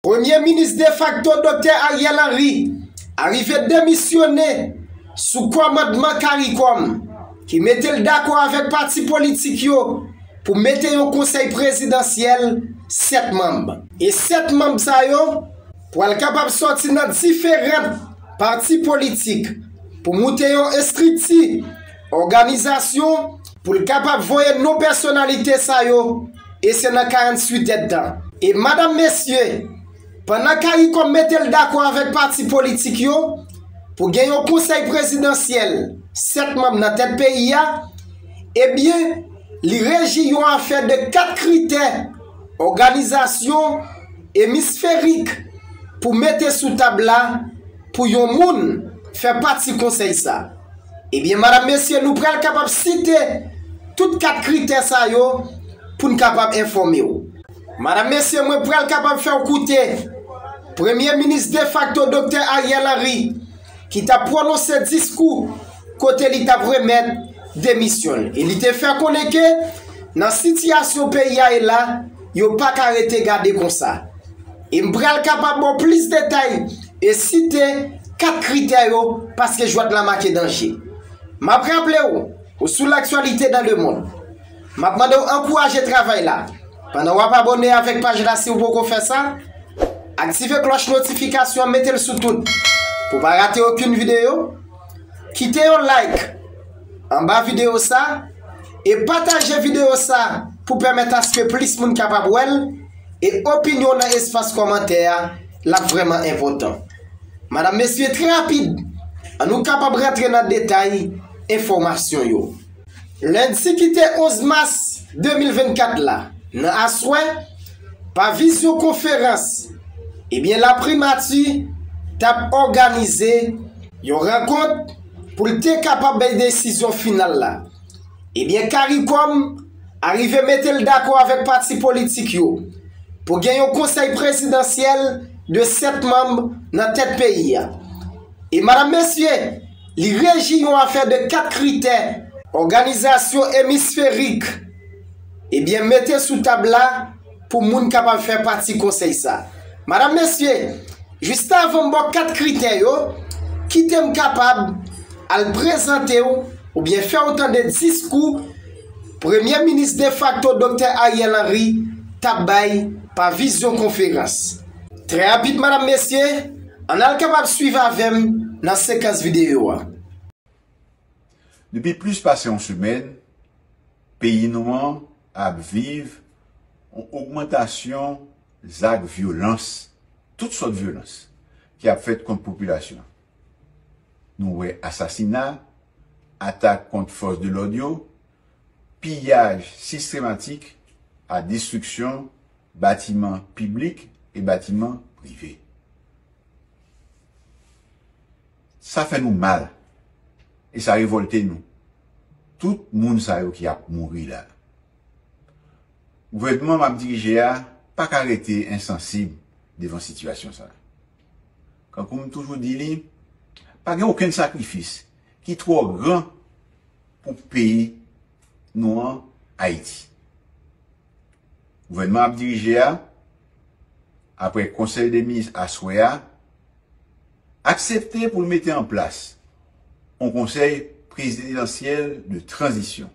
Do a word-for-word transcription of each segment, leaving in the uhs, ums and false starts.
Premye minis defakto Doktè Ariel Henry arive demisyone sou kòmandman CARICOM, ki mete l dakò avèk pati politik yo pou mete yon konsèy prezidansyèl sèt manm. E sèt manm sa yo pral kapab sòti nan diferan pati politik pou moute yon estrikti, òganizasyon, pou l kapab voye non pèsonalite sa yo, e se nan karanntuit èdtan. E madanm, mesye, pandan CARICOM mete l dakò avèk pati politik yo pou gen yon konsèy prezidansyèl, sèt manm nan tèt peyi a, ebyen, li reji yon afè de kat kritè, òganizasyon emisferik, pou mete sou tab la pou yon moun fè pati konsèy sa. Ebyen, madanm, mesye, nou pral kapab site tout kat kritè sa yo pou n kapab enfòme w. Madanm, mesye, mwen pral kapab fè w koute Premye minis defakto Doktè Ariel Henry ki t ap pwononse diskou kote li t ap remèt demisyon l. E li te fè konnen ke nan sitiyasyon peyi a ye la, yo pa ka rete gade konsa. E m pral kapab ba w plis detay e site kat kritè yo paske jwèt la make danje. M ap raple w, ou sou l'actualité dans le monde. M ap mande w ankouraje travay la. Pandan w ap abòne avèk paj la si w poko fè sa, aktive klòch notifikasyon an, mete l sou tout pou w pa rate okenn videyo. Kite yon like anba videyo sa e pataje videyo sa pou pèmèt aske plis moun kapab wè l. E opinyon w nan espas kòmantè a, l ap vrèman enpòtan. Madanm, mesye, trè rapid, an nou kapab rantre nan detay enfòmasyon yo. Lendi ki te onz mas de mil vennkat la, nan aswè, pa vizyokonferans, ebyen, laprimati t ap òganize yon rankont pou l te kapab bay desizyon final la. Ebyen, CARICOM arive mete l dakò avèk pati politik yo pou gen yon konsèy prezidansyèl de sèt manm nan tèt peyi a. E madanm, mesye, li reji yon afè de kat kritè, òganizasyon emisferik, ebyen, mete sou tab la pou moun kapab fè pati konsèy sa. Madanm, mesye, jis avan m ba w kat kritè yo, kite m kapab al prezante w oubyen fè w tande diskou Premye minis defakto Doktè Ariel Henry t ap bay pa vizyokonferans. Trè rapid, madanm, mesye, ann al kapab swiv avè m nan sekans videyo a. Depi plis pase yon semèn, peyi nou an ap viv yon ogmantasyon zak vyolans, tout sòt vyolans, ki ap fèt kont popilasyon an. Nou wè asasina, atak kont fòs de lòd yo, piyaj sistematik ak destriksyon batiman piblik e batiman prive. Sa fè nou mal e sa revòlte nou. Tout moun sa yo ki ap mouri la. Gouvènman m ap dirije a pa ka rete ensansib devan sitiyasyon sa a. Kankou m toujou di li, pa gen okenn sakrifis ki twò gran pou peyi nou an, Ayiti. Gouvènman ap dirije a, apre Konsèy de Minis aswè a, aksepte pou l mete an plas yon konsèy prezidansyèl de tranzisyon.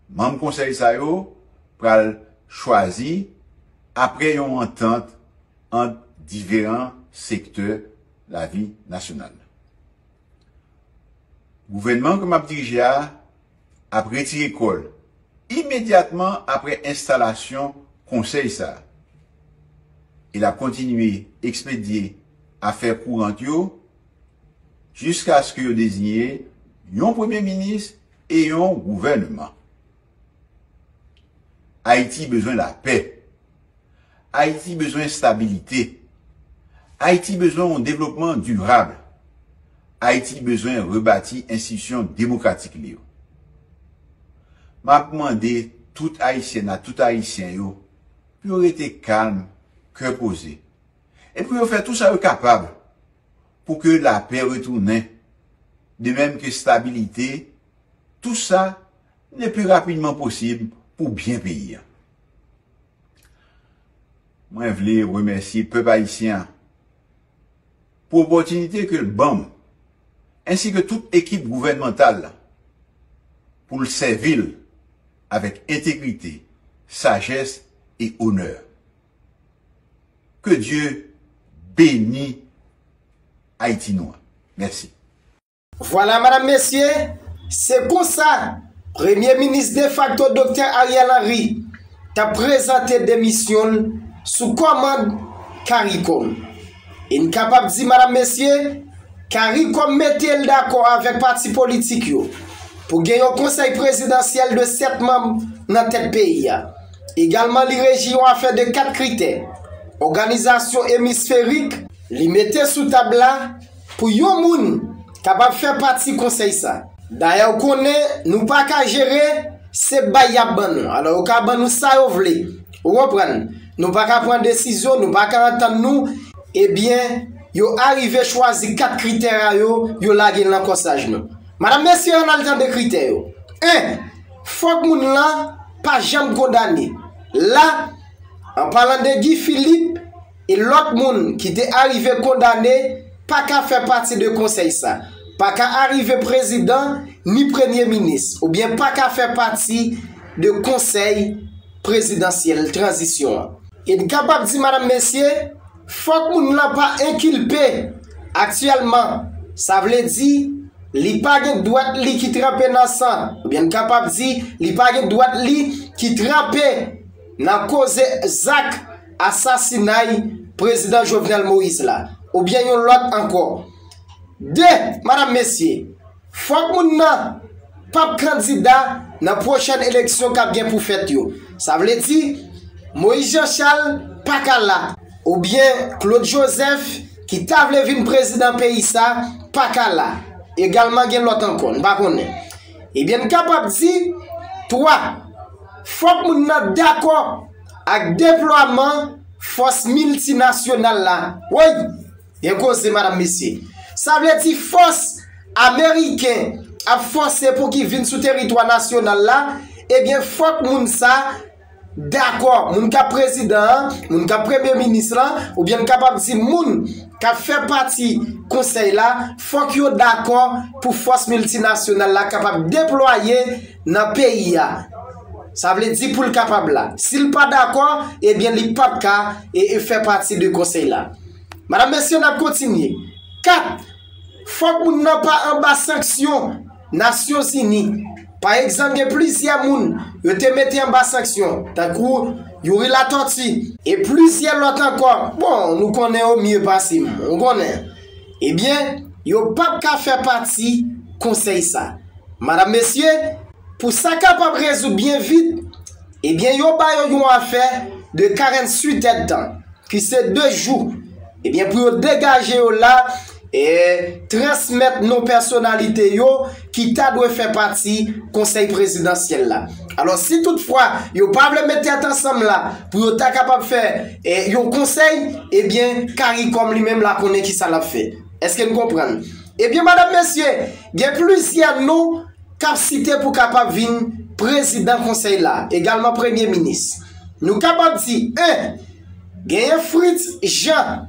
Manm konsèy sa yo pral chwazi apre yon antant ant diferan sektè lavi nasyonal. Gouvènman ke m ap dirije a ap retire kò l imedyatman apre enstalasyon konsèy sa a. E l ap kontinye ekspedye afè kourant yo jiskaske yo deziye yon premye minis e yon gouvènman. Ayiti bezwen lapè. Ayiti bezwen estabilite. Ayiti bezwen yon devlopman dirab. Ayiti bezwen rebati enstitisyon demokratik li yo. M ap mande tout Ayisyèn ak tout Ayisyen yo pou yo rete kalm, kè poze, e pou yo fè tou sa yo kapab pou ke lapè retounen, de menm ke estabilite, tou sa le pli rapidman posib pou byen peyi a. Mwen vle remèsye pèp ayisyen an pou opòtinite ke l ban m, ensi ke tout ekip gouvènmantal la, pou l sèvi l avèk entegrite, sajès e onè. Ke Dye beni Ayiti nou an. Mèsi. Vwala, madam, mesye, se konsa Premye Minis defakto Doktè Ariel Henry t ap prezante demisyon l sou kòmand CARICOM. E n kapab di, madam, mesye, CARICOM mete l dakò avèk pati politik yo pou gen yon konsèy prezidansyèl de sèt manm nan tèt peyi a. Egalman, li reji yon afè de kat kritè. Òganizasyon emisferik, li mete sou tab la pou yon moun kapab fè pati konsèy sa. Dayè, ou konnen, nou pa ka jere, se bay y ap ban nou. Alò, yo ka ban nou sa yo vle. Ou konprann? Nou pa ka pran desizyon, nou pa ka antann nou. Ebyen, yo arive chwazi kat kritè a yo, yo lage l nan kòsaj nou. Madam, mesye, ann al tande kritè yo. En, fòk moun lan pa janm kondane. La, an palan de Guy Philippe e lòt moun ki te arive kondane, pa ka fè pati de konsèy sa. Pa ka arive prezidan ni premye minis, oubyen pa ka fè pati de konsèy prezidansyèl tranzisyon an. E n kapab di, madam, mesye, fòk moun lan pa enkilpe aktyèlman. Sa vle di, li pa gen dwèt li ki tranpe nan san, oubyen n kapab di, li pa gen dwèt li ki tranpe nan koze zak asasinay Prezidan Jovenel Moïse la, oubyen yon lòt ankò. De, madam, mesye, fòk moun nan p ap kandida nan pwochèn eleksyon k ap gen pou fèt yo. Sa vle di, Moïse Jean Charles pa ka la, oubyen Claude Joseph, ki ta vle vin prezidan peyi sa, pa ka la. Egalman, gen lòt ankò, n pa konnen. Ebyen, n kapab di, twa, fòk moun nan dakò ak deplwaman fòs miltinasyonal la. Woy! Gen koze, madam, mesye. Sa vle di fòs ameriken ap fòse pou ki vin sou teritwa nasyonal la, ebyen, fòk moun sa dakò. Moun k ap prezidan an, moun k ap premye minis lan, oubyen n kapab di moun k ap fè pati konsèy la, fòk yo dakò pou fòs miltinasyonal la kapab deplwaye nan peyi a. Sa vle di pou l kapab la. Si l pa dakò, ebyen, li p ap ka e, e fè pati de konsèy la. Madam, mesye, n ap kontinye. Kat, fòk moun nan pa anba sanksyon Nasyonzini. Pa egzanp, gen plizyè moun yo te mete anba sanksyon, tankou Youri Latortue, e plizyè lòt ankò. Bon, nou konnen yo mye pase m, ou konnen. Ebyen, yo p ap ka fè pati konsèy sa. Madam, mesye, pou sa kapab rezoud byen vit, ebyen, yo ba yo yon afè de karanntuit èdtan, ki se de jou, ebyen, pou yo degaje yo la, e transmèt non pèsonalite yo ki ta dwe fè pati konsèy prezidansyèl la. Alò, si toutfwa yo pa vle met tèt ansanm la pou yo ta kapab fè, e, yon konsèy, ebyen, CARICOM li menm la konnen ki sa l ap fè. Èske n konprann? Ebyen, madam, mesye, gen plizyè non k ap site pou kapab vin prezidan konsèy la, egalman premye minis. Nou kapab di, en, genyen Fritz Jean.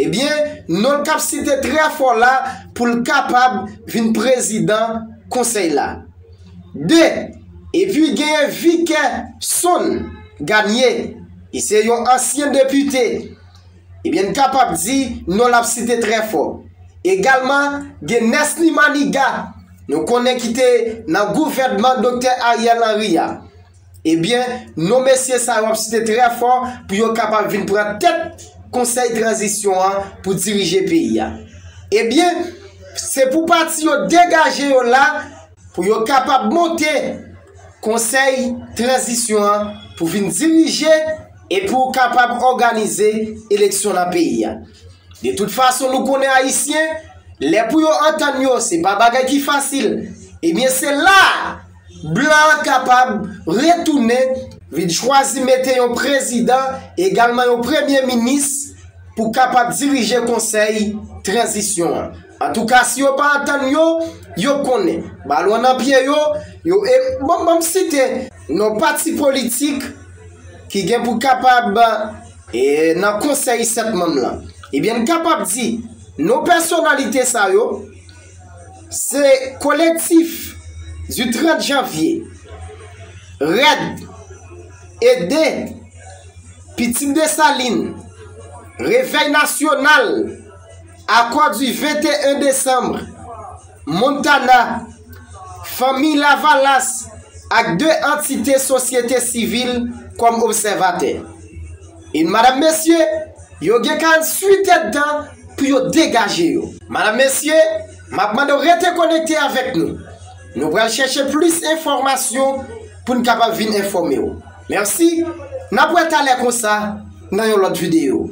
Ebyen, non l k ap site trè fò la pou l kapab vin prezidan konsèy la. De, epi genyen Vikerson Gagné, ki se yon ansyen depite. Ebyen, n kapab di non l ap site trè fò. Egalman, gen Nesny Manigat, nou konnen ki te nan gouvènman Doktè Ariel Henry a. Ebyen, non mesye sa yo ap site trè fò pou yo kapab vin pran tèt konsèy tranzisyon an pou dirije peyi a. Ebyen, se pou pati yo degaje yo la pou yo kapab monte konsèy tranzisyon an pou vin dirije e pou kapab òganize eleksyon nan peyi a. De tout fason, nou konnen Ayisyen, lè pou yo antann yo, se pa bagay ki fasil. Ebyen, se la a blan an kapab retounen, vin chwazi mete yon prezidan, egalman yon premye minis, pou kapab dirije konsèy tranzisyon an. Antouka, si yo pa antann yo, yo konnen. Balon nan pye yo, yo, e, bon, ban m site non pati politik ki gen pou kapab E nan konsèy sèt manm lan, ebyen, n kapab di non pèsonalite sa yo, se Collectif du trente janvier, rèd, ede, Pitit Desalin, Réveil National, Accord du vingt et un décembre, Montana, Fanmi Lavalas ak de antite sosyete sivil kòm obsèvatè. E madanm, mesye, yo gen karanntuit èdtan pou yo degaje yo. Madanm, mesye, m ap mande w rete konekte avèk nou. Nou pral chèche plis enfòmasyon pou n kapab vin enfòme w. Mèsi, n ap wè talè konsa nan yon lòt videyo.